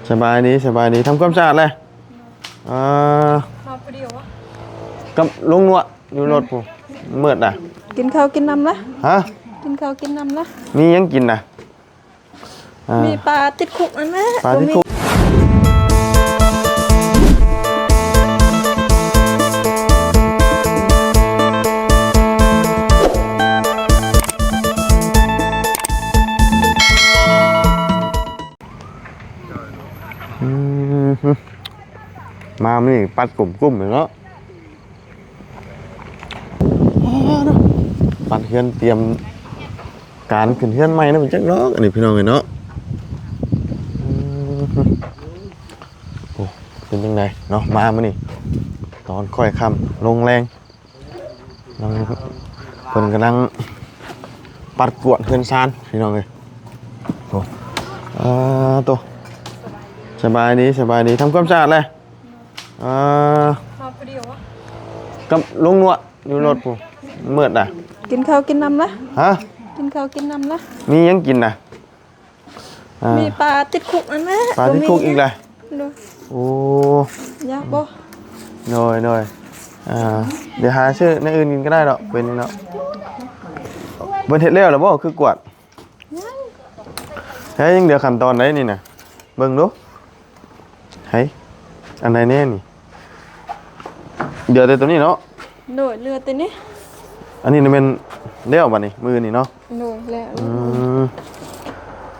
ສະບາຍດີ ສະບາຍດີ ທຳຄວາມສະອາດແຫຼະ. ອ່າ ມາຜູ້ດຽວຫວາ? ກັບລຸງນົວະຢູ່ລົດພຸ້ນ. ມືດນະ ກິນເຂົ້າກິນນ້ຳລະ? ຮະ? ກິນເຂົ້າກິນນ້ຳລະ? ມີຫຍັງກິນນະ? ອ່າ ມີປາຕິດຄຸກນັ້ນແຫຼະ. ປາຕິດຄຸກ. ອືມ ມາມື້ນີ້ປັດກຸ້ມໆເລີຍເນາະ. ປັດເຮືອນ ຕຽມການຂຶ້ນເຮືອນໃໝ່ນະ ເປັນຈັກດອກ ອັນນີ້ພີ່ນ້ອງເອີຍເນາະ. ໂອ້ ເປັນຈັ່ງໃດເນາະ ມາມື້ນີ້ຕອນຄ່ອຍຄ່ຳລົງແລງ. ເພິ່ນກຳລັງປັດກວາດເຮືອນຊານພີ່ນ້ອງເອີຍ. ໂອ້ ເອີ ໂຕ ສະບາຍດີ ສະບາຍດີ ທຳຄວາມສະອາດແຫຼະ. ອ່າ ມາຜູ້ດຽວຫວາ? ກັບລຸງນົວະຢູ່ລົດພຸ້ນ. ມືດນະ ກິນເຂົ້າກິນນ້ຳລະ? ຮະ? ກິນເຂົ້າກິນນ້ຳລະ? ມີຫຍັງກິນນະ? ອ່າ ມີປາຕິດຄຸກນັ້ນແຫຼະ. ປາຕິດຄຸກອີກແຫຼະ. ໂດຍ. ໂອ້ ຢາກບໍ່? ໂດຍ ໂດຍ. ອ່າ ດຽວຫາຊື້ແນວອື່ນກິນກໍໄດ້ດອກ ເປັນເນາະ. ເພິ່ນເຮັດແລ້ວລະບໍ່ ຄືກວາດ? ຍັງ. ເຮີ້ຍ ຍັງເຫຼືອຂັ້ນຕອນໃດນີ້ນະ? ເບິ່ງດູ. ໃຫ້ ອັນໃດແດ່ນີ້? ເຫຼືອແຕ່ໂຕນີ້ເນາະ? ໂດຍ ເຫຼືອແຕ່ນີ້. ອັນນີ້ນະແມ່ນແລ້ວບັດນີ້ ມື້ນີ້ເນາະ? ໂດຍ ແລ້ວ. ອືມ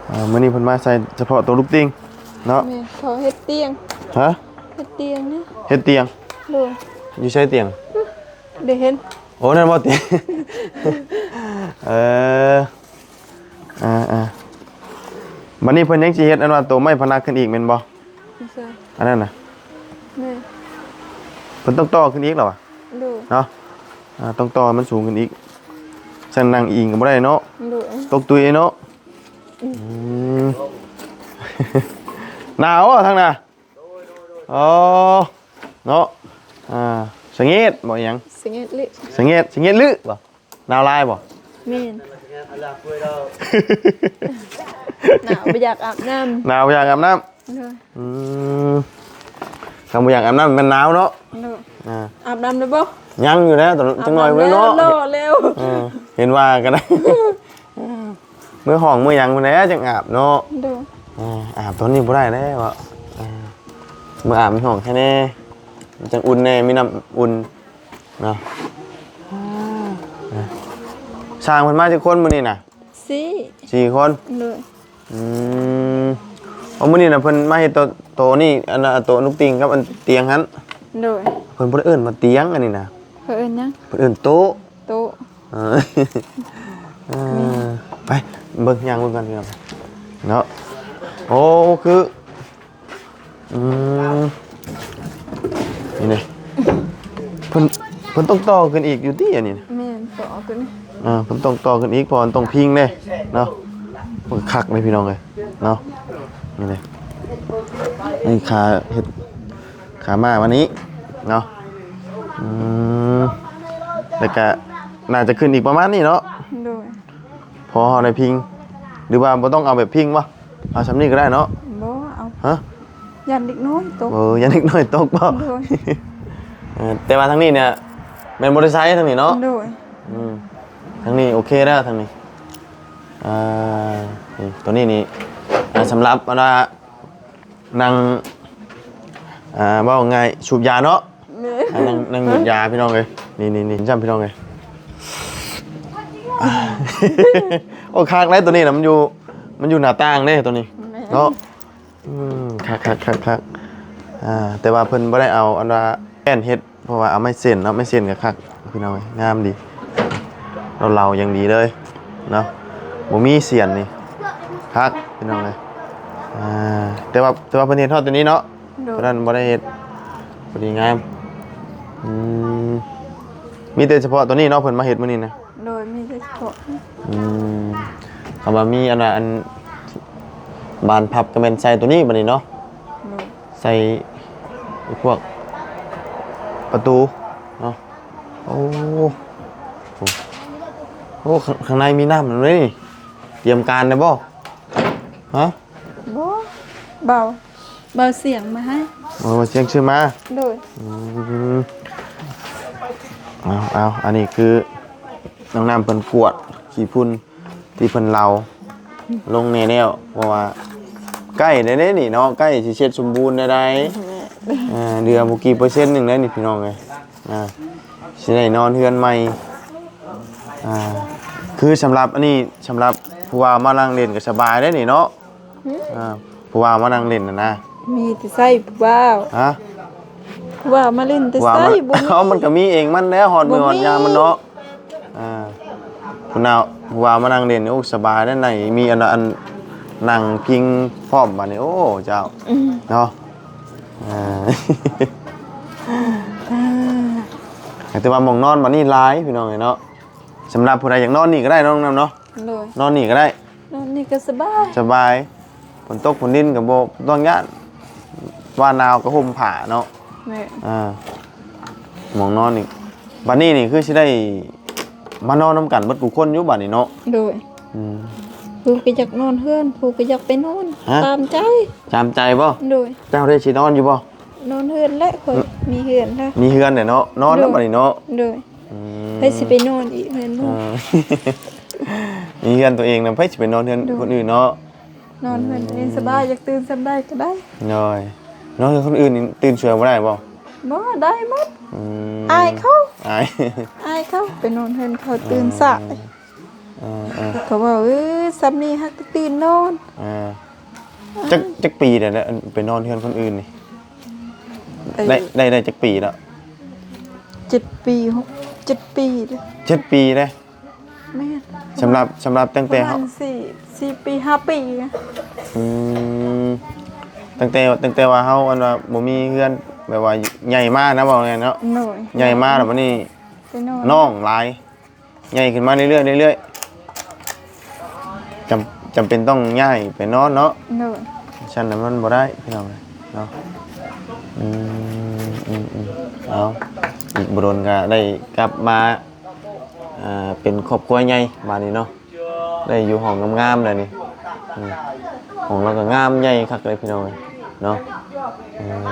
ອ່າ ມື້ນີ້ເພິ່ນມາໃສ່ສະເພາະໂຕລູກຕິ່ງເນາະ? ແມ່ນ ເຂົາເຮັດຕຽງ. ຮະ? ເຮັດຕຽງນີ້. ເຮັດຕຽງ? ໂດຍ. ຢູ່ໃສຕຽງ? ໄດ້ເຫັນ. ໂອ້ ນັ້ນບໍ່ຕຽງ? ເອີ ອ່າໆ ບັດນີ້ເພິ່ນຍັງຊິເຮັດອັນວ່າໂຕໄມ້ພະນັກຂຶ້ນອີກແມ່ນບໍ່? ຢູ່ໃສ? ອັນນັ້ນນະ. ແມ່ນ. ເພິ່ນຕ້ອງຕໍ່ຂຶ້ນອີກແລ້ວຫວາ? ໂດຍ. ເນາະ ອ່າ ຕ້ອງຕໍ່ໃຫ້ມັນສູງຂຶ້ນອີກ. ຊັ້ນນັ່ງອີງກໍບໍ່ໄດ້ເນາະ. ໂດຍ. ຕົກຕຸ້ຍເນາະ. ອືມ ອືມ ໜາວບໍ່ທາງໜ້າ? ອໍ ເນາະ ອ່າ ສະເຫງດບໍ່ ອີຫຍັງ? ສະເຫງດລຶ ສະເຫງດ ສະເຫງດລຶບໍ່? ໜາວຫຼາຍບໍ່? ແມ່ນ. ໜາວບໍ່ຢາກອາບນ້ຳ. ໜາວບໍ່ຢາກອາບນ້ຳ. ໂດຍ. ອືມ ຄັນບໍ່ຢາກອາບນ້ຳແມ່ນໜາວເນາະ. ໂດຍ. ອ່າ ອາບນ້ຳໄດ້ບໍ່? ຍັງຢູ່ແລ້ວ ຈັກໜ້ອຍເນາະ. ເອີ ເຫັນວ່າກັນ. ເມືອຫ້ອງເມືອຫຍັງພຸ້ນແຫຼະຈັ່ງອາບເນາະ. ໂດຍ. ອາ ອາບຕອນນີ້ບໍ່ໄດ້ແລ້ວ. ເອີ ເມືອອາບໃນຫ້ອງແຄ່ແນ່ ມັນຈັ່ງອຸ່ນແນ່ ມີນ້ຳອຸ່ນເນາະ. ຊ່າງເພິ່ນມາຈັກຄົນມື້ນີ້ນະ? ສີ່ ສີ່ຄົນ. ໂດຍ. ອືມ ເອົາ ມື້ນີ້ນະເພິ່ນມາເຮັດໂຕ ໂຕນີ້ ອັນ ໂຕລູກຕິ່ງກັບອັນຕຽງຫັ້ນ. ໂດຍ. ເພິ່ນບໍ່ໄດ້ເອີ້ນວ່າຕຽງອັນນີ້ນະ. ເພິ່ນເອີ້ນຫຍັງ? ເພິ່ນເອີ້ນໂຕະ. ໂຕະ. ເອີ ເອີ ໄປເບິ່ງ ຍ່າງເບິ່ງກັນພີ່ນ້ອງເນາະ. ໂອ້ ຄື ອືມ ນີ້ເດ້ ເພິ່ນ ເພິ່ນຕ້ອງຕໍ່ຂຶ້ນອີກຢູ່ຕິອັນນີ້ນະ? ແມ່ນ ຕໍ່ຂຶ້ນ. ອ່າ ເພິ່ນຕ້ອງຕໍ່ຂຶ້ນອີກ ເພາະມັນຕ້ອງພິງເດ້ເນາະ. ມັນຄັກເດ້ພີ່ນ້ອງເອີຍເນາະ. ນີ້ເດ້ ນີ້ຂາເຮັດ ຂາມາວັນນີ້ເນາະ. ອືມ ແລ້ວກະໜ້າຈະຂຶ້ນອີກປະມານນີ້ເນາະ. ໂດຍ. ພໍເຮົາໄດ້ພິງ ຫຼືວ່າບໍ່ຕ້ອງເອົາແບບພິງບໍ່? ເອົາຊ່ຳນີ້ກໍໄດ້ເນາະ. ບໍ່ເອົາ. ຮະ? ຢ້ານເດັກນ້ອຍຕົກ. ເອີ ຢ້ານເດັກນ້ອຍຕົກບໍ່? ໂດຍ. ເອີ ແຕ່ວ່າທາງນີ້ເນຍແມ່ນບໍ່ໄດ້ໃຊ້ທາງນີ້ເນາະ. ໂດຍ. ອືມ ທາງນີ້ໂອເຄແລ້ວ ທາງນີ້. ອ່າ ນີ້ ໂຕນີ້ນີ້ ອ່າ ສຳລັບອັນວ່າ ນັ່ງ ອ່າ ເວົ້າງ່າຍສູບຢາເນາະ. ແມ່ນ. ອ່າ ນັ່ງ ນັ່ງດູດຢາພີ່ນ້ອງເອີຍ. ນີ້ໆໆ ຈ້ຳພີ່ນ້ອງເອີຍ. ໂອ້ ຄັກເດ້ໂຕນີ້ນະ ມັນຢູ່ ມັນຢູ່ໜ້າຕ່າງເດ້ໂຕນີ້. ແມ່ນ. ເນາະ. ອືມ ຄັກໆໆໆ. ອ່າ ແຕ່ວ່າເພິ່ນບໍ່ໄດ້ເອົາອັນວ່າແປ້ນເຮັດ ເພາະວ່າເອົາໄມ້ເສັ້ນເນາະ ໄມ້ເສັ້ນກໍຄັກພີ່ນ້ອງເອີຍ ງາມດີ ເລົາໆຢ່າງດີເລີຍເນາະ ບໍ່ມີສ່ຽນນີ້ ຄັກພີ່ນ້ອງເອີຍ. ອ່າ ແຕ່ວ່າ ແຕ່ວ່າເພິ່ນເຮັດຮອດຕົວນີ້ເນາະ. ໂດຍ. ຕົວນັ້ນບໍ່ໄດ້ເຮັດ ພໍດີງາມ. ອືມ ມີແຕ່ສະເພາະຕົວນີ້ເນາະ ເພິ່ນມາເຮັດມື້ນີ້ນະ. ໂດຍ ມີແຕ່ສະເພາະ. ອືມ ຄຳວ່າມີອັນວ່າ ອັນ ບານພັບກໍແມ່ນໃສ່ຕົວນີ້ບັດນີ້ເນາະ. ໂດຍ. ໃສ່ພວກປະຕູເນາະ. ໂອ້ ໂອ້ ຂ້າງ ຂ້າງໃນມີນ້ຳນຳເດ້ນີ້. ຕຽມການໄດ້ບໍ່? ຮະ? ບໍ່ ເບົາ. ບ່າວສຽງມາໃຫ້. ໂອ້ ບ່າວສຽງຊື້ມາ. ໂດຍ. ອືມ ເອົາໆ ອັນນີ້ຄືນ້ອງນ້ຳເພິ່ນກວດຂີ້ຝຸ່ນທີ່ເພິ່ນເລົາລົງແດ່ແລ້ວ ເພາະວ່າໃກ້ແລ້ວເດ້ນີ້ເນາະ ໃກ້ຊິເສັດສົມບູນແລ້ວໃດ໋. ເອີ ເຫຼືອບໍ່ກີ່ເປີເຊັນໜຶ່ງແລ້ວນີ້ພີ່ນ້ອງເອີຍ. ອ່າ ຊິໄດ້ນອນເຮືອນໃໝ່. ອ່າ ຄືສຳລັບອັນນີ້ ສຳລັບຜູ້ວ່າມານັ່ງຫຼິ້ນກໍສະບາຍເດ້ນີ້ເນາະ. ຫືມ? ອ່າ ຜູ້ວ່າມານັ່ງຫຼິ້ນຫັ້ນນະ. ມີແຕ່ໃຊ້ຜູ້ບ່າວ. ຮະ? ຜູ້ບ່າວມາຫຼິ້ນແຕ່ໃຊ້ ຜູ້ວ່າມາ ບໍ່ມີ. ເອົ້າ ມັນກໍມີເອງມັນແຫຼະ ຮອດມື້ຮອດຍາມມັນເນາະ. ບໍ່ມີ. ອ່າ ຜູ້ນາວ ຜູ້ວ່າມານັ່ງຫຼິ້ນນີ້ ໂອ້ ສະບາຍເດ້ ໃນ ມີອັນ ອັນ ນັ່ງພິງພ້ອມບາດນີ້ ໂອ້ ເຈົ້າ. ອືມ ເນາະ. ອ່າ ແຕ່ວ່າໝ່ອງນອນບັດນີ້ຫຼາຍພີ່ນ້ອງເອີຍເນາະ. ສຳລັບຜູ້ໃດຢາກນອນນີ້ກໍໄດ້ເນາະ ນ້ອງນ້ຳເນາະ. ໂດຍ. ນອນນີ້ກໍໄດ້ ນອນນີ້ກໍສະບາຍ ສະບາຍ. ຝົນຕົກຝົນດິນກໍບໍ່ຕ້ອງຢ້ານ ຟ້າໜາວກໍຫົ່ມຜ້າເນາະ. ແມ່ນ. ອ່າ ໝ່ອງນອນນີ້ ບັດນີ້ນີ້ຄືຊິໄດ້ມານອນນຳກັນເບິດທຸກຄົນຢູ່ບັດນີ້ເນາະ. ໂດຍ. ອືມ ຜູ້ກໍຢາກນອນເຮືອນ ຜູ້ກໍຢາກໄປນອນ. ຮະ? ຕາມໃຈ. ຕາມໃຈບໍ່? ໂດຍ. ເຈົ້າເດ້ ຊິນອນຢູ່ບໍ່? ນອນເຮືອນແຫຼະ ຂ້ອຍ ອືມ ມີເຮືອນແລ້ວ. ມີເຮືອນແຫຼະເນາະ ນອນແລ້ວ ໂດຍ ບັດນີ້ເນາະ. ໂດຍ. ອືມ ໃຜຊິໄປນອນອີກເຮືອນໝູ່? ເອີ ມີເຮືອນຕົວເອງນະ ໃຜຊິໄປນອນເຮືອນ ໂດຍ ຄົນອື່ນເນາະ. ນອນເຮືອນຕົວເອງ ອືມ ສະບາຍ ຢາກຕື່ນສ່ຳໃດກໍໄດ້. ໂດຍ. ນອນເຮືອນຄົນອື່ນນີ້ຕື່ນຊ່ວຍບໍ່ໄດ້ບໍ່? ບໍ່ ໄດ້ໝົດ. ອືມ ອາຍເຂົາ ອາຍ ອາຍເຂົາ ໄປນອນເຮືອນເຂົາຕື່ນສາຍ. ເອີ ເອີ ເຂົາເວົ້າ ເອີ ສ່ຳນີ້ຫາກຕື່ນນອນ. ເອີ ຈັກ ຈັກປີແລ້ວ ໄປນອນເຮືອນຄົນອື່ນນີ້? ໄດ້ ໄດ້ ໄດ້ຈັກປີແລ້ວ? ເຈັດປີ ຫົກ ເຈັດປີ. ເຈັດປີເດ້. ແມ່ນ. ສຳລັບ ສຳລັບຕັ້ງແຕ່ເຮົາ ປະມານສີ່ ສີ່ປີ ຫ້າປີ. ອືມ ຕັ້ງແຕ່ ຕັ້ງແຕ່ວ່າເຮົາ ອັນວ່າ ບໍ່ມີເຮືອນ ແບບວ່າໃຫຍ່ມານະ ເວົ້າງ່າຍເນາະ. ໂດຍ. ໃຫຍ່ມາແລ້ວບັດນີ້ ໄປນອນ ນ້ອງຫຼາຍ ໃຫຍ່ຂຶ້ນມາເລື້ອຍໆ ເລື້ອຍໆ ຈຳ ຈຳເປັນຕ້ອງຍ້າຍໄປນອນເນາະ. ໂດຍ. ຊັ້ນນະມັນບໍ່ໄດ້ພີ່ນ້ອງເນາະ. ອືມ ອືມ ອືມ ເອົາ ອີກບໍ່ດົນກໍໄດ້ກັບມາ ອ່າ ເປັນຄອບຄົວໃຫຍ່ບາດນີ້ເນາະ. ໄດ້ຢູ່ຫ້ອງງາມໆແລ້ວນີ້. ອືມ ຫ້ອງລາວກໍງາມໃຫຍ່ຄັກເລີຍພີ່ນ້ອງເອີຍເນາະ. ອືມ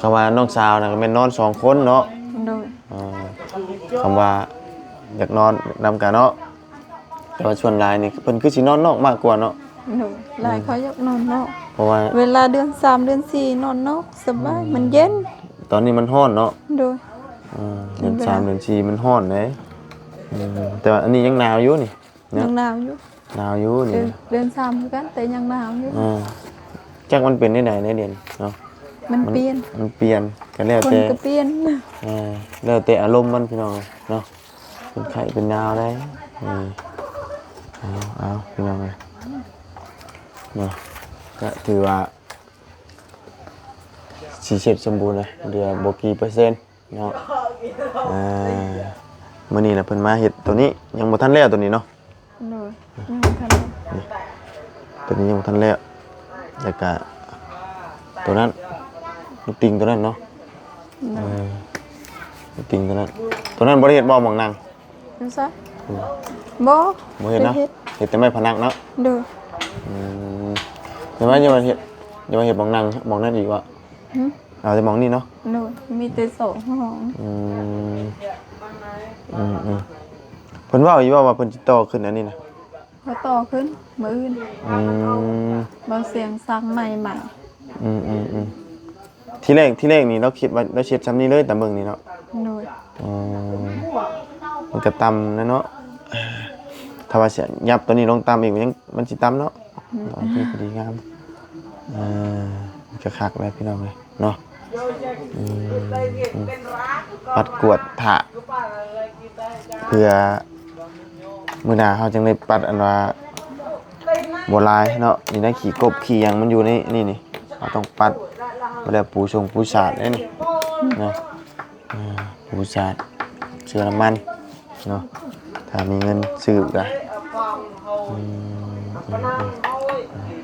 ຄຳວ່ານ້ອງສາວນະ ກໍແມ່ນນອນສອງຄົນເນາະ. ໂດຍ. ອ່າ ຄຳວ່າຢາກນອນນຳກັນເນາະ ແຕ່ວ່າສ່ວນຫຼາຍນີ້ເພິ່ນຄືຊິນອນນອກມາກກວ່າເນາະ. ໂດຍ. ຫຼາຍ ອືມ ເຂົາຢາກນອນນອກ ເພາະວ່າເວລາເດືອນສາມເດືອນສີ່ນອນນອກສະບາຍ. ອືມ ມັນເຢັນ. ຕອນນີ້ມັນຮ້ອນເນາະ. ໂດຍ. ອ່າ ເດືອນສາມເດືອນສີ່ມັນຮ້ອນເດ້. ອືມ ແຕ່ວ່າອັນນີ້ຍັງໜາວຢູ່ນີ້ເນາະ. ຍັງໜາວຢູ່. ໜາວຢູ່ນີ້. ເອີ ເດືອນສາມຄືກັນ ແຕ່ຍັງໜາວຢູ່. ອ່າ ຈັກມັນເປັນແນວໃດແນວເດນເນາະ ມັນ ມັນປ່ຽນ ມັນປ່ຽນ ກໍແລ້ວແຕ່ ຄົນກໍປ່ຽນ. ເອີ ແລ້ວແຕ່ອາລົມມັນພີ່ນ້ອງເນາະ ເປັນໄຂ້ເປັນໜາວໄດ້. ເອີ ເອົາ ເອົາ ພີ່ນ້ອງເອີຍເນາະ ກໍຖືວ່າຊິເສັດສົມບູນແລ້ວ ເຫຼືອບໍ່ກີ່ເປີເຊັນເນາະ. ເອີ ມື້ນີ້ລະເພິ່ນມາເຮັດໂຕນີ້ ຍັງບໍ່ທັນແລ້ວໂຕນີ້ເນາະ. ໂດຍ ຍັງບໍ່ທັນແລ້ວ ນີ້ ໂຕນີ້ຍັງບໍ່ທັນແລ້ວ ແລ້ວກະໂຕນັ້ນ ລູກຕິ່ງໂຕນັ້ນເນາະ. ໂດຍ. ເອີ ລູກຕິ່ງໂຕນັ້ນ ໂຕນັ້ນບໍ່ໄດ້ເຮັດບໍ່ ໝ່ອງນັ່ງ? ຢູ່ໃສ? ອືມ ບໍ່ ບໍ່ເຮັດເນາະ ເຮັດ ເຮັດແຕ່ໄມ້ພະນັກເນາະ. ໂດຍ. ອືມ ແຕ່ວ່າຢ່າວ່າເຮັດ ຢ່າວ່າເຮັດໝ່ອງນັ່ງ ໝ່ອງນັ້ນອີກວະ? ຫື? ເອົາແຕ່ໝ່ອງນີ້ເນາະ. ໂດຍ ມີແຕ່ສອງຫ້ອງ. ອືມ ອືມໆ ເພິ່ນເວົ້າຢູ່ວ່າ ວ່າເພິ່ນຊິຕໍ່ຂຶ້ນອັນນີ້ນະ? ເຂົາຕໍ່ຂຶ້ນມື້ອື່ນ. ອືມ ເບົາສຽງສ້າງໃໝ່ໃໝ່. ອືມໆໆ ທີແລກ ທີແລກນີ້ລາວຄິດວ່າລາວຊິເຮັດຊ່ຳນີ້ເລີຍ ຕາມເບິ່ງນີ້ເນາະ. ໂດຍ. ອືມ ມັນກະຕ່ຳແລ້ວເນາະ ຖ້າວ່າຊິຫຍັບໂຕນີ້ລົງຕ່ຳອີກ ມັນຍັງ ມັນຊິຕ່ຳເນາະ. ອືມ ຕອນທີ່ພໍດີງາມ ເອີ ມັນກະຄັກແລ້ວພີ່ນ້ອງເອີຍເນາະ. ອືມ ອືມ ປັດກວດຖ້າ ເພື່ອມື້ໜ້າເຮົາຈັ່ງໄດ້ປັດ ອັນວ່າບໍ່ຫຼາຍເນາະ. ນີ້ນະ ຂີ້ກົບຂີ້ຫຍັງມັນຢູ່ໃນນີ້ນີ້ ເຮົາຕ້ອງປັດ ບໍ່ແລ້ວປູຊົງປູສາດເດ້ນີ້ເນາະ. ອ່າ ປູສາດ ເຊື້ອນ້ຳມັນເນາະ ຖ້າມີເງິນຊື້ກະ ອືມ ອືມ ອືມ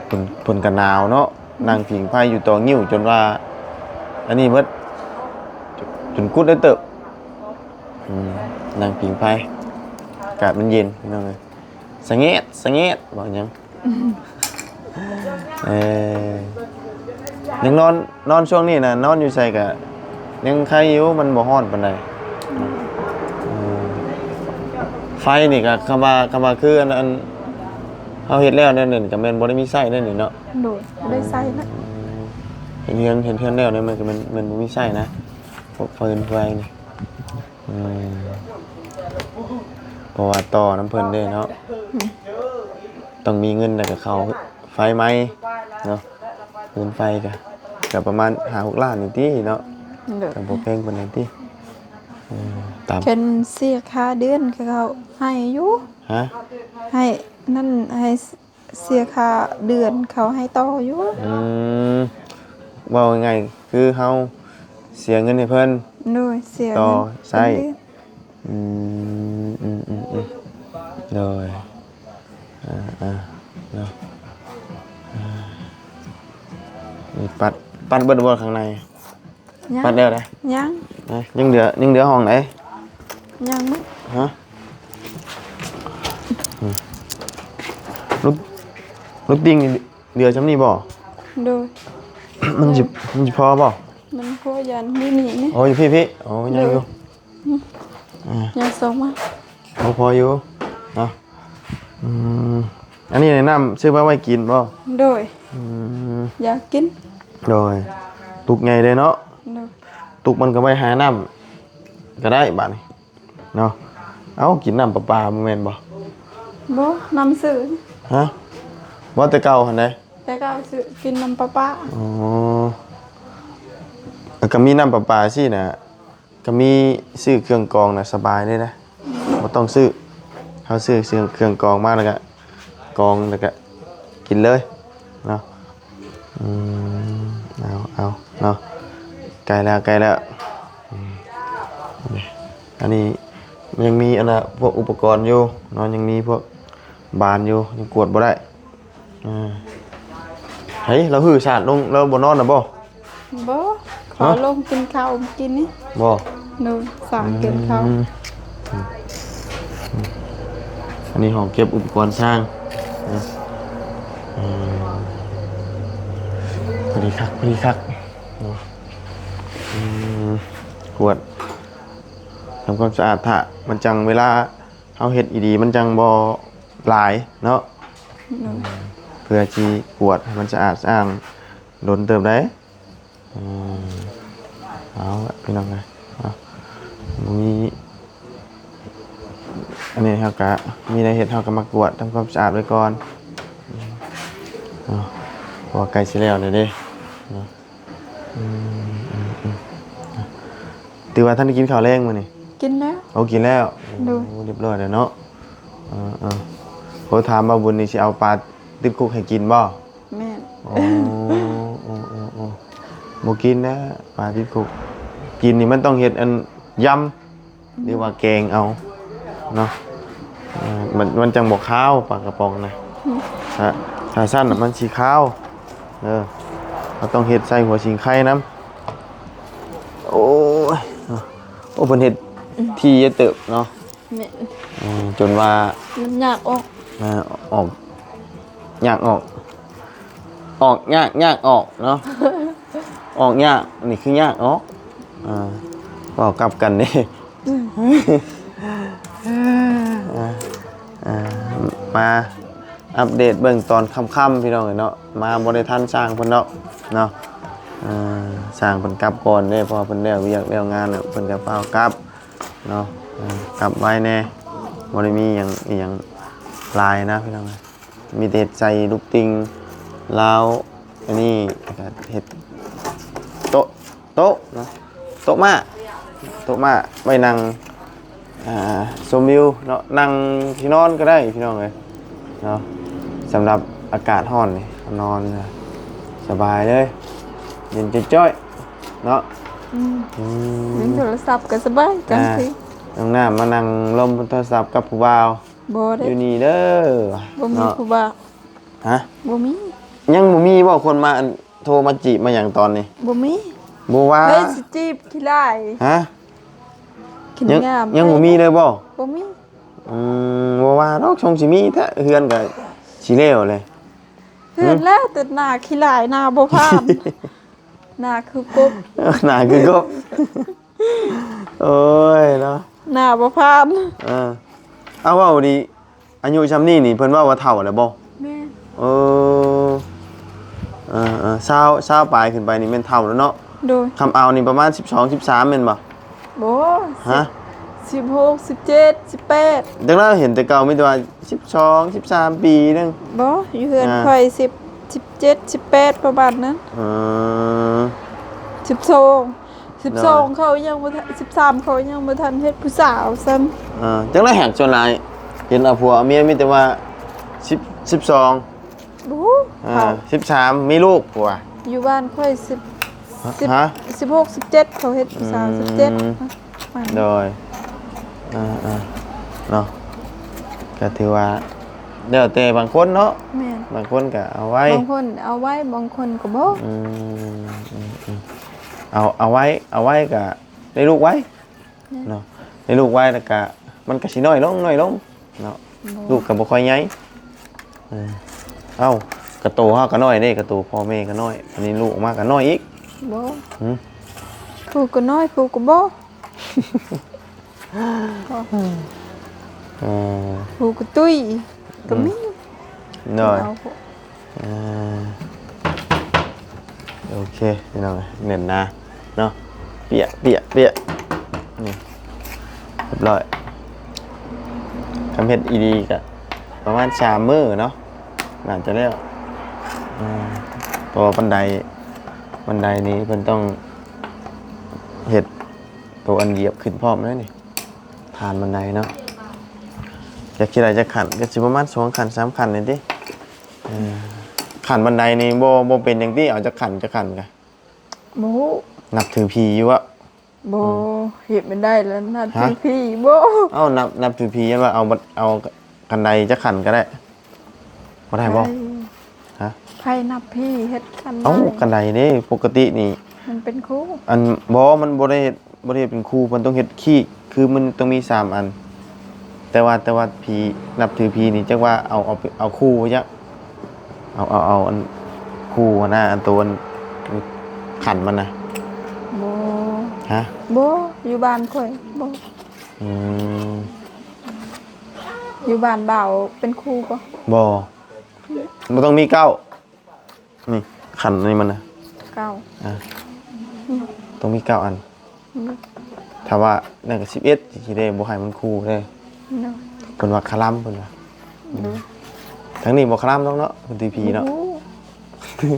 ເພິ່ນ ເພິ່ນກະໜາວເນາະ ອືມ ນັ່ງຜິງໄຟຢູ່ຕໍ່ງິ້ວຈົນວ່າ ອັນນີ້ເບິດ ຈົນກຸດໄດ້ເຕີບ. ອືມ ນັ່ງຜິງໄຟ ອາກາດມັນເຢັນ ພີ່ນ້ອງເອີຍ. ສະແງດ ສະແງດ ເວົ້າຫຍັງ? ອືມ ເອີ ຍັງນອນ ນອນຊ່ວງນີ້ນະ ນອນຢູ່ໃສກະຍັງໄຄຢູ່ ມັນບໍ່ຮ້ອນປານໃດ. ເອີ ໄຟນີ້ກະຄຳວ່າ ຄຳວ່າຄືອັນ ອັນ ເຮົາເຮັດແລ້ວແນວນັ້ນກະແມ່ນບໍ່ໄດ້ມີໃຊ້ແນວນີ້ເນາະ. ໂດຍ ບໍ່ໄດ້ໃຊ້ນະ. ເຮັດເຮືອນ ເຮັດເຮືອນແລ້ວນີ້ມັນກະແມ່ນ ແມ່ນບໍ່ມີໃຊ້ນະ ພວກຟືນໄຟນີ້. ອືມ ເພາະວ່າຕໍ່ນຳເພິ່ນເດ້ເນາະ. ອືມ ຕ້ອງມີເງິນແລ້ວກະເຂົ້າໄຟໃໝ່ເນາະ. ຟືນໄຟກະ ກະປະມານຫ້າຫົກລ້ານນີ້ຕິເນາະ. ໂດຍ ກະບໍ່ແພງປານໃດຕິ. ເອີ ຕາມ ຄັນເສຍຄ່າເດືອນເຂົາໃຫ້ຢູ່. ຮະ? ໃຫ້ນັ້ນ ໃຫ້ ເສຍຄ່າເດືອນເຂົາໃຫ້ຕໍ່ຢູ່. ອືມ ເວົ້າງ່າຍໆ ຄືເຮົາເສຍເງິນໃຫ້ເພິ່ນ. ໂດຍ ເສຍ ຕໍ່ໃຊ້. ອືມ ອືມໆໆ ໂດຍ ອ່າໆ ເນາະ. ອ່າ ນີ້ປັດ ປັດເບິດບໍ່ຂ້າງໃນ? ຍັງ ປັດແລ້ວໃດ? ຍັງ ຍັງເຫຼືອ ຍັງເຫຼືອຫ້ອງໃດ? ຍັງໝົດ. ຮະ? ອືມ ລູກ ລູກຕິ່ງນີ້ເຫຼືອຊ່ຳນີ້ບໍ່? ໂດຍ ມັນຊິ ມັນຊິພໍບໍ່? ມັນພໍຢ້ານຢູ່ນີ້ນີ້. ໂອ້ ຢູ່ພີ້ໆ. ໂອ້ ຍັງຢູ່. ໂດຍ ອືມ ອ່າ ຍັງສົ່ງມາ. ໂອ້ ພໍຢູ່ເນາະ. ອືມ ອັນນີ້ນ້ຳຊື້ມາໄວ້ກິນບໍ່? ໂດຍ ອືມ ຢາກກິນ. ໂດຍ ຕຸກໃຫຍ່ເດ້ເນາະ. ໂດຍ ຕຸກມັນກະໄວ້ຫານ້ຳກະໄດ້ບາດນີ້ເນາະ. ເອົ້າ ກິນນ້ຳປະປາບໍ່ແມ່ນບໍ່? ບໍ່ ນ້ຳຊື່. ຮະ? ບໍ່ ແຕ່ເກົ່າຫັ້ນໃດ? ແຕ່ເກົ່າຊື່ກິນນ້ຳປະປາ. ອໍ ແລ້ວກະມີນ້ຳປະປາຊີ້ນະ ກະມີຊື້ເຄື່ອງກອງນະ ສະບາຍເລີຍນະ ບໍ່ຕ້ອງຊື້. ເຮົາຊື້ເຄື່ອງກອງມາແລ້ວກະກອງແລ້ວກະກິນເລີຍເນາະ. ອືມ ເອົາ ເອົາເນາະ ໃກ້ແລ້ວ ໃກ້ແລ້ວ. ອືມ ອັນນີ້ມັນຍັງມີອັນນ່າ ພວກອຸປະກອນຢູ່ເນາະ ຍັງມີພວກບານຢູ່ ຍັງກວດບໍ່ໄດ້. ອ່າ ເຮີ້ຍ ລາວຫື້ສາດລົງ ລາວບໍ່ນອນນະບໍ່? ບໍ່ ຂໍ ຮະ? ລົງກິນເຂົ້າມື້ກີ້ນີ້. ບໍ່? ໂດຍ ສາດກິນເຂົ້າ. ອືມ ອັນນີ້ຫ້ອງເກັບອຸປະກອນຊ່າງນະ. ອືມ ພໍດີຄັກ ພໍດີຄັກເນາະ. ອືມ ກວດທຳຄວາມສະອາດ ຖ້າມັນຈັ່ງ ເວລາເຮົາເຮັດອີ່ດີ ມັນຈັ່ງບໍ່ ຫຼາຍເນາະ. ໂດຍ ເພື່ອຊິກວດໃຫ້ມັນສະອາດສະອ້າງດົນເຕີບໄດ້. ອືມ ເອົາລະ ພີ່ນ້ອງເອີຍເນາະ ບໍ່ມີ ອັນນີ້ເຮົາກະມີແນວເຮັດ ເຮົາກະມາກວດທຳຄວາມສະອາດໄວ້ກ່ອນເນາະ ເພາະວ່າໃກ້ຊິແລ້ວແລ້ວເດ້ເນາະ. ອືມ ອືມ ອືມ ຖືວ່າທັນໄດ້ກິນເຂົ້າແລງມື້ນີ້? ກິນແລ້ວ. ໂອ້ ກິນແລ້ວ. ໂດຍ. ໂອ້ ຮຽບຮ້ອຍແລ້ວເນາະ. ເອີ ເອີ ໂອ້ ຖາມບ່າວບຸນນີ້ຊິເອົາປາຕິດຄຸກໃຫ້ກິນບໍ່? ແມ່ນ. ໂອ້ ໂອ້ ໂອ້ ບໍ່ກິນແລ້ວປາຕິດຄຸກ. ກິນນີ້ມັນຕ້ອງເຮັດອັນ ຢຳ ຫຼືວ່າແກງເອົາເນາະ. ເອີ ມັນ ມັນຈັ່ງບໍ່ຄາວ ປາກະປ໋ອງນະ. ອືມ ຖ້າ ຖ້າຊັ້ນນະມັນຊິຄາວ. ເອີ ເຮົາຕ້ອງເຮັດໃສ່ຫົວສີໄຄນຳ. ໂອ້ຍ ໂອ້ ເພິ່ນເຮັດ ອືມ ຖີ່ເຕີບເນາະ. ແມ່ນ. ເອີ ຈົນວ່າມັນຍາກອອກ. ເອີ ອອກ ຍາກອອກ. ອອກຍາກ ຍາກອອກເນາະ. ອອກຍາກ ນີ້ຄືຍາກອອກ. ເອີ ເວົ້າກັບກັນເດ້. ອືມ ເອີ ເອີ ມາອັບເດດເບິ່ງຕອນຄ່ຳໆ ພີ່ນ້ອງເອີຍເນາະ. ມາບໍ່ໄດ້ທັນຊ່າງເພິ່ນດອກເນາະ. ເອີ ຊ່າງເພິ່ນກັບກ່ອນເດ້ ເພາະວ່າເພິ່ນແລ້ວວຽກແລ້ວງານແລ້ວ ເພິ່ນກະຟ້າວກັບເນາະ. ເອີ ກັບໄວແດ່ ບໍ່ໄດ້ມີຫຍັງ ອີ່ຫຍັງຫຼາຍນະ ພີ່ນ້ອງເອີຍ. ມີແຕ່ເຮັດໃສ່ລູກຕິ່ງລາວ ອັນນີ້ ແລ້ວກະເຮັດໂຕະ ໂຕະເນາະ ໂຕະມ້າ ໂຕະມ້າໄວ້ນັ່ງ ອ່າ ຊົມວິວເນາະ ນັ່ງທີ່ນອນກະໄດ້ ພີ່ນ້ອງເອີຍເນາະ. ສຳລັບອາກາດຮ້ອນນີ້ ນອນສະບາຍເລີຍ ເຢັນຈ້ອຍໆເນາະ. ອືມ ອືມ ຫຼິ້ນໂທລະສັບກະສະບາຍກາງຄືນ. ນ້ອງນ້ຳມານັ່ງລົມໂທລະສັບກັບຜູ້ບ່າວ. ບໍ່ເດ້ ຢູ່ນີ້ເດີ ບໍ່ມີ ເນາະ ຜູ້ບ່າວ. ຮະ? ບໍ່ມີ. ຍັງບໍ່ມີບໍ່ຄົນມາ ອັນ ໂທມາຈີບມາຫຍັງຕອນນີ້? ບໍ່ມີ. ບໍ່ວ່າ ເຮີ້ຍ ຊິຈີບຂີ້ລ້າຍ. ຮະ? ຂີ້ງາມ. ຍັງ ຍັງບໍ່ມີເລີຍບໍ່? ບໍ່ມີ. ອືມ ບໍ່ວ່າດອກ ຊົງຊິມີແທ້ ເຮືອນກະຊິແລ້ວແຫຼະ. ເຫັນແລ້ວ ແຕ່ໜ້າຂີ້ຫຼາຍ ໜ້າບໍ່ຜ່ານ ໜ້າຄືກົບ ໜ້າຄືກົບ ໂອ້ຍເນາະ ໜ້າບໍ່ຜ່ານ ເອີ ເອົາ ເວົ້ານີ້ ອາຍຸຊ່ຳນີ້ນີ້ເພິ່ນເວົ້າວ່າເຖົ້າແລ້ວບໍ່? ແມ່ນ ເອີ ເອີ ເອີ ຊາວ ຊາວປາຍຂຶ້ນໄປນີ້ແມ່ນເຖົ້າແລ້ວເນາະ. ໂດຍ ຄຳເອົານີ້ປະມານສິບສອງ ສິບສາມແມ່ນບໍ່? ບໍ່ ຮະ? ສິບ ສິບຫົກ ສິບເຈັດ ສິບແປດ ຈັ່ງນັ້ນ ເຫັນແຕ່ເກົ່າມີແຕ່ວ່າສິບສອງ ສິບສາມປີໜຶ່ງ. ບໍ່ ຢູ່ເຮືອນ ອ່າ ຂ້ອຍສິບ ສິບເຈັດ ສິບແປດ ປະມານນັ້ນ. ເອີ ສິບສອງ ສິບສອງ ໂດຍ ເຂົາຍັງບໍ່ທັນ ສິບສາມ ເຂົາຍັງບໍ່ທັນເຮັດຜູ້ສາວຊ້ຳ. ເອີ ຈັ່ງໃດຫາກສ່ວນຫຼາຍເຫັນເອົາຜົວເອົາເມຍມີແຕ່ວ່າສິບ ສິບສອງ ບໍ່ຮູ້ ອ່າ ເຂົາ ສິບສາມ ມີລູກ ຜົວ ຢູ່ບ້ານຂ້ອຍສິບ ສິບ ຮະ? ສິບຫົກ ສິບເຈັດ ເຂົາເຮັດຜູ້ສາວ ອືມ ສິບເຈັດ ໂດຍ ອ່າໆ ເນາະ ກະຖືວ່າແລ້ວແຕ່ບາງຄົນເນາະ. ແມ່ນ ບາງຄົນກະເອົາໄວ ບາງຄົນເອົາໄວ ບາງຄົນກະບໍ່. ອືມ ອືມ ອືມ ເອົາ ເອົາໄວ ເອົາໄວກະໄດ້ລູກໄວ ແມ່ນ ເນາະ ໄດ້ລູກໄວແລ້ວກະ ມັນກະຊິນ້ອຍລົງ ນ້ອຍລົງເນາະ. ໂດຍ ລູກກະບໍ່ຄ່ອຍໃຫຍ່. ເອີ ເອົ້າ ກະໂຕເຮົາກະນ້ອຍເດ້ ກະໂຕພໍ່ແມ່ກະນ້ອຍ ອັນນີ້ລູກອອກມາກະນ້ອຍອີກ. ບໍ່ ຫື? ຜູ້ກະນ້ອຍ ຜູ້ກະບໍ່ ເອີ ຜູ້ກະຕຸ້ຍກະມີ. ອືມ ໂດຍ ອ່າ ໂອເຄ ພີ່ນ້ອງເອີຍ ແໜ້ນໜາເນາະ ປຽກ ປຽກ ປຽກ ນີ້ ຮຽບຮ້ອຍ. ຄັນເຮັດອີ່ດີກະປະມານສາມມື້ເນາະ ໜ້າຈະແລ້ວ. ອ່າ ເພາະວ່າບັນໄດ ບັນໄດນີ້ເພິ່ນຕ້ອງເຮັດໂຕອັນຢຽບຂຶ້ນພ້ອມເດ້ນີ້ ຖານບັນໄດເນາະ. ຈັກຊິໄດ້ຈັກຂັ້ນ ກະຊິປະມານສອງຂັ້ນ ສາມຂັ້ນນີ້ຕິ. ເອີ ຂັ້ນບັນໄດນີ້ບໍ່ ບໍ່ເປັນຫຍັງຕິ ເອົາຈັກຂັ້ນ ຈັກຂັ້ນກະ ບໍ່ຮູ້ ນັບຖືຜີຢູ່ບໍ່? ບໍ່ ອືມ ເຮັດບໍ່ໄດ້ແລ້ວ ນັບຖືຜີ ຮະ? ບໍ່ ເອົ້າ ນັບ ນັບຖືຜີ ຢ້ານວ່າເອົາ ເອົາຂັ້ນໃດຈັກຂັ້ນກະໄດ້ ບໍ່ໄດ້ບໍ່? ໃຜ ຮະ? ໃຜນັບຜີເຮັດຂັ້ນໃດ? ເອົ້າ ຂັ້ນໃດເດ້ ປົກກະຕິນີ້ ມັນເປັນຄູ່ ອັນ ບໍ່ ມັນບໍ່ໄດ້ເຮັດ ບໍ່ໄດ້ເປັນຄູ່ ເພິ່ນຕ້ອງເຮັດຄີກ ຄືມັນຕ້ອງມີສາມອັນ. ແຕ່ວ່າ ແຕ່ວ່າຜີ ນັບຖືຜີນີ້ ຈັກວ່າເອົາ ເອົາ ເອົາຄູ່ບໍ່ຈັກ ເອົາ ເອົາ ເອົາອັນຄູ່ຫັ້ນນະ ອັນໂຕອັນຂັນມັນນະ. ບໍ່ ຮະ? ບໍ່ ຢູ່ບ້ານຂ້ອຍບໍ່. ອືມ ຢູ່ບ້ານບ່າວເປັນຄູ່ບໍ່? ບໍ່ ບໍ່ຕ້ອງມີເກົ້າ. ນີ້ ຂັນນີ້ມັນນະ ເກົ້າ ອ່າ ຕ້ອງມີເກົ້າອັນ. ອືມ ຖ້າວ່ານັ້ນກະສິບເອັດ ຊິໄດ້ບໍ່ໃຫ້ມັນຄູ່ເດ້. ໂດຍ ເພິ່ນວ່າຄະລຳ ເພິ່ນວ່າ. ໂດຍ ທາງນີ້ບໍ່ຄະລຳດອກເນາະ ເພິ່ນຕີຜີເນາະ. ບໍ່ຮູ້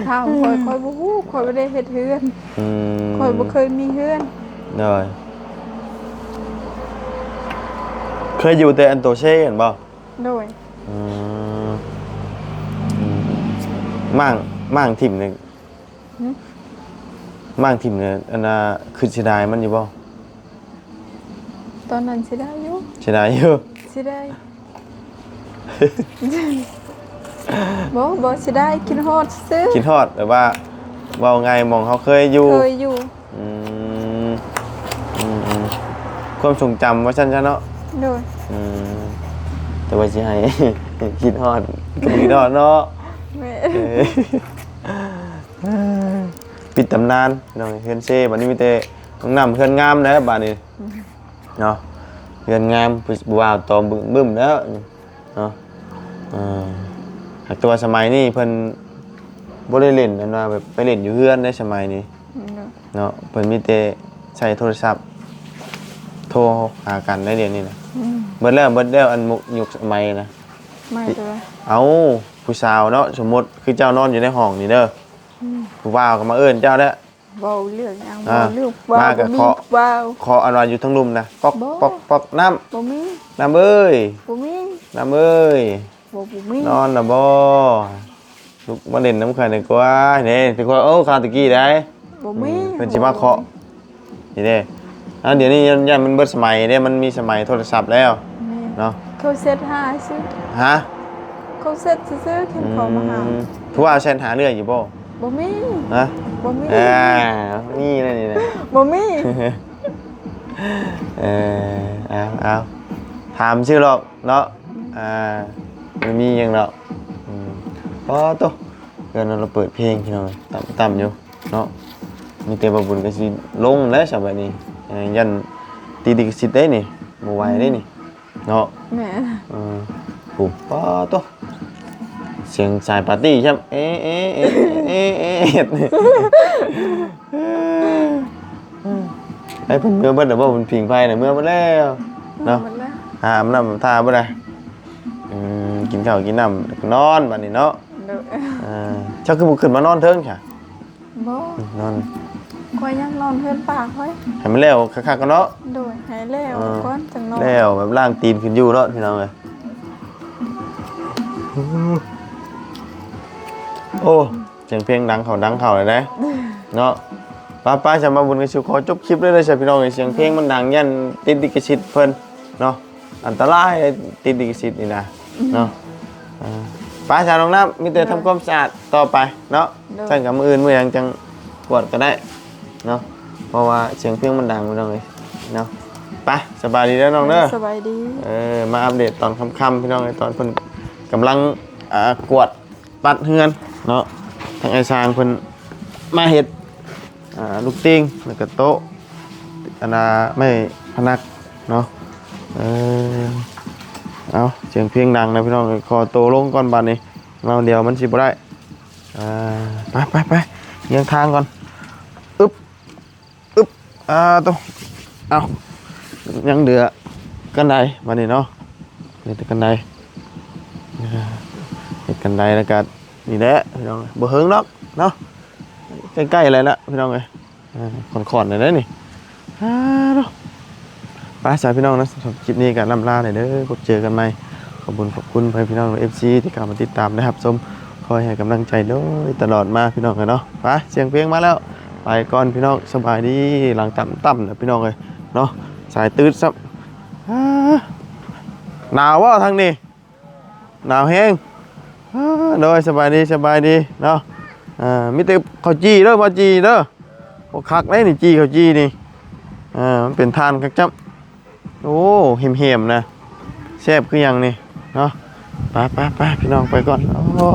ຖາມຂ້ອຍ ຂ້ອຍບໍ່ຮູ້ ຂ້ອຍບໍ່ໄດ້ເຮັດເຮືອນ. ອືມ ຂ້ອຍບໍ່ເຄີຍມີເຮືອນ. ໂດຍ ເຄີຍຢູ່ແຕ່ອັນໂຕເຊຫັ້ນບໍ່? ໂດຍ ອືມ ໝ້າງ ໝ້າງຖິ້ມນີ້ ຫື? ໝ້າງຖິ້ມນີ້ ອັນນ່າ ຄຶດເສຍດາຍມັນຢູ່ບໍ່? ຕອນນັ້ນເສຍດາຍຢູ່ ເສຍດາຍຢູ່ ເສຍດາຍ ບໍ່ ບໍ່ເສຍດາຍ ຄິດຮອດຊື່ ຄິດຮອດ ແບບວ່າ ເວົ້າງ່າຍ ໝ່ອງເຮົາເຄີຍຢູ່ ເຄີຍຢູ່. ອືມ ອືມ ອືມ ຄວາມຊົງຈຳວ່າຊັ້ນຊະເນາະ. ໂດຍ ອືມ ແຕ່ວ່າຊິໃຫ້ຄິດຮອດ ກະບໍ່ຄິດຮອດເນາະ. ແມ່ນ ເອີ ປິດຕຳນານເນາະ ເຮືອນເຊ ບາດນີ້ມີແຕ່ຫ້ອງນ້ຳ ເຮືອນງາມແລ້ວບາດນີ້ ອືມ ເນາະ ເຮືອນງາມ ຜູ້ບ່າວຕອມບຶ້ມໆແລ້ວ. ເນາະ ເອີ ຫາກແຕ່ວ່າສະໄໝນີ້ເພິ່ນບໍ່ໄດ້ຫຼິ້ນ ອັນວ່າແບບໄປຫຼິ້ນຢູ່ເຮືອນໃດສະໄໝນີ້ ເນາະ ເນາະ ເພິ່ນມີແຕ່ໃຊ້ໂທລະສັບໂທຫາກັນໄດ໋ດຽວນີ້ນະ. ອືມ ເບິດແລ້ວ ເບິດແລ້ວ ອັນມຸກຍຸກສະໄໝນະ. ເອົາ ຜູ້ສາວເນາະ ສົມມຸດຄືເຈົ້ານອນຢູ່ໃນຫ້ອງນີ້ເດີ ອືມ ຜູ້ບ່າວກະມາເອີ້ນເຈົ້າແລ້ວ. ເວົ້າເລື່ອງຫຍັງ? ອ່າ ເວົ້າເລື່ອງ ມາກະເຄາະ ເວົ້າ ເຄາະອັນວ່າຢູ່ທາງລຸ່ມນະ ປອກ ປອກ ປອກ ນ້ຳ ບໍ່ມີ ນ້ຳເອີຍ ບໍ່ມີ ນ້ຳເອີຍ ບໍ່ ບໍ່ມີ ນອນລະບໍ່? ລຸກມາຫຼິ້ນນຳຂ້ອຍໜ່ອຍກວ່າເດ້ ແຕ່ຂ້ອຍ ໂອ້ ຄາວຕະກີ້ໃດ໋ ບໍ່ມີ ອືມ ເພິ່ນຊິມາເຄາະ ນີ້ເດ້. ເອົາ ດຽວນີ້ຢ້ານ ຢ້ານມັນເບິດສະໄໝເດ້ ມັນມີສະໄໝໂທລະສັບແລ້ວ ແມ່ນ ເນາະ. ເຂົາແຊັດຫາຊື່ ຮະ? ເຂົາແຊັດຊື່ໆ ຄັນເຂົາມາຫາ ອືມ ຜູ້ວ່າແຊັດຫາເລື້ອຍຢູ່ບໍ່? ບໍ່ມີ ຮະ? ບໍ່ມີ ອ່າ ມີແລ້ວນີ້ນະ ບໍ່ມີ. ເອີ ເອົາ ເອົາ ຖາມຊື່ຫຼອກເນາະ ອືມ ອ່າ ບໍ່ມີຫຍັງແລ້ວ. ອືມ ປາໂຕ ເຮືອນລາວເປີດເພງພີ່ນ້ອງ ຕ່ຳໆຢູ່ເນາະ. ມີແຕ່ບ່າວບຸນກໍຊິລົງແລ້ວຊະບາດນີ້ ເອີ ຢ້ານຕິດລິຂະສິດເດ້ນີ້ ບໍ່ໄຫວເດ້ນີ້ເນາະ. ແມ່ນ ເອີ ໂອ້ ປາໂຕ ສຽງສາຍປາຕີ້ຊ້ຳ ເອ ເອ ເອ ເອ ເອ ເຮັດ ໃຫ້ເພິ່ນເມືອເບິດແລ້ວບໍ່? ເພິ່ນຜິງໄຟນະ ເມືອເບິດແລ້ວເນາະ. ເມືອເບິດແລ້ວ ຫາອາບນ້ຳທ່າບໍ່ໄດ້. ອືມ ກິນເຂົ້າກິນນ້ຳແລ້ວກໍນອນບາດນີ້ເນາະ. ໂດຍ ເອີ ເຈົ້າຄືບໍ່ຂຶ້ນມານອນເທິງຊະ? ບໍ່ ນອນ ຂ້ອຍຢາກນອນເຮືອນປ້າຂ້ອຍ ໃຫ້ມັນແລ້ວຄັກໆກ່ອນເນາະ. ໂດຍ ໃຫ້ແລ້ວ ເອີ ກ່ອນຈັ່ງນອນ ແລ້ວແບບລ້າງຕີນຂຶ້ນຢູ່ເນາະ ພີ່ນ້ອງເອີຍ. ໂອ້ ສຽງເພງດັງເຂົ້າດັງເຂົ້າແລ້ວເດ້ເນາະ. ໄປໆ ສຳລັບບຸນກໍຊິຂໍຈົບຄລິບເລີຍເດີ ພີ່ນ້ອງເອີຍ. ສຽງເພງມັນດັງ ຢ້ານຕິດລິຂະສິດເພິ່ນເນາະ. ອັນຕະລາຍ ຕິດລິຂະສິດນີ້ນະເນາະ. ເອີ ໄປຊະນ້ອງນ້ຳ ມີແຕ່ ໂດຍ ທຳຄວາມສະອາດຕໍ່ໄປເນາະ. ໂດຍ ຊັ້ນກໍມື້ອື່ນມື້ຫຍັງຈັ່ງກວດກໍໄດ້ເນາະ ເພາະວ່າສຽງເພງມັນດັງ ພີ່ນ້ອງເອີຍເນາະ. ໄປ ສະບາຍດີເດີນ້ອງເດີ. ສະບາຍດີ. ເອີ ມາອັບເດດຕອນຄ່ຳໆ ພີ່ນ້ອງເອີຍ ຕອນເພິ່ນກຳລັງ ອ່າ ກວາດ ປັດເຮືອນເນາະ. ທາງອ້າຍຊ່າງເພິ່ນມາເຮັດ ອ່າ ລູກຕີງ ແລ້ວກໍໂຕະ ອັນນ່າ ໄມ້ພະນັກເນາະ. ເອີ ເອົາ ສຽງເພງດັງນະພີ່ນ້ອງ. ຂໍໂຕລົງກ່ອນບາດນີ້ເນາະ ດຽວມັນຊິບໍ່ໄດ້. ອ່າ ໄປໆໆ ລຽງທາງກ່ອນ. ອຶບ ອຶບ ອ່າ ໂຕ ເອົາ ຍັງເຫຼືອກັນໄດບາດນີ້ເນາະ. ເຫຼືອແຕ່ກັນໄດ ເຮັດກັນໄດແລ້ວກໍນີ້ແຫຼະພີ່ນ້ອງ ບໍ່ເຫິງດອກເນາະ ໃກ້ໆແລ້ວລະພີ່ນ້ອງເອີຍ. ເອີ ຂ້ອນໆແລ້ວເດ້ນີ້. ອ່າ ໂຕ ໄປຊະພີ່ນ້ອງເນາະ ສຳລັບຄລິບນີ້ກໍລ່ຳລາແດ່ເດີ ພົບເຈີກັນໃໝ່. ຂອບຄຸນ ຂອບຄຸນພໍ່ແມ່ພີ່ນ້ອງ ເອັຟຊີ ທີ່ເຂົ້າມາຕິດຕາມ ແລະ ຮັບຊົມ ຄອຍໃຫ້ກຳລັງໃຈໂດຍຕະຫຼອດມາ ພີ່ນ້ອງເອີຍເນາະ. ໄປ ສຽງເພງມາແລ້ວ ໄປກ່ອນພີ່ນ້ອງ ສະບາຍດີ. ຫຼັງຕ່ຳໆນະພີ່ນ້ອງເອີຍເນາະ ສາຍຕືດຊ້ຳ. ອ່າ ໜາວບໍ່ທາງນີ້? ໜາວແຮງ. ອ່າ ໂດຍ ສະບາຍດີ ສະບາຍດີເນາະ. ອ່າ ມີແຕ່ເຂົ້າຈີ່ເດີ ເຂົ້າຈີ່ເດີ. ໂອ້ ຄັກເດ້ນີ້ ຈີ່ ເຂົ້າຈີ່ນີ້. ອ່າ ມັນເປັນຖ່ານຄັກຈ້ຳ. ໂອ້ ເຫັມໆນະ ແຊບຄືຫຍັງນີ້ເນາະ. ໄປໆໆ ພີ່ນ້ອງໄປກ່ອນ. ໂອ້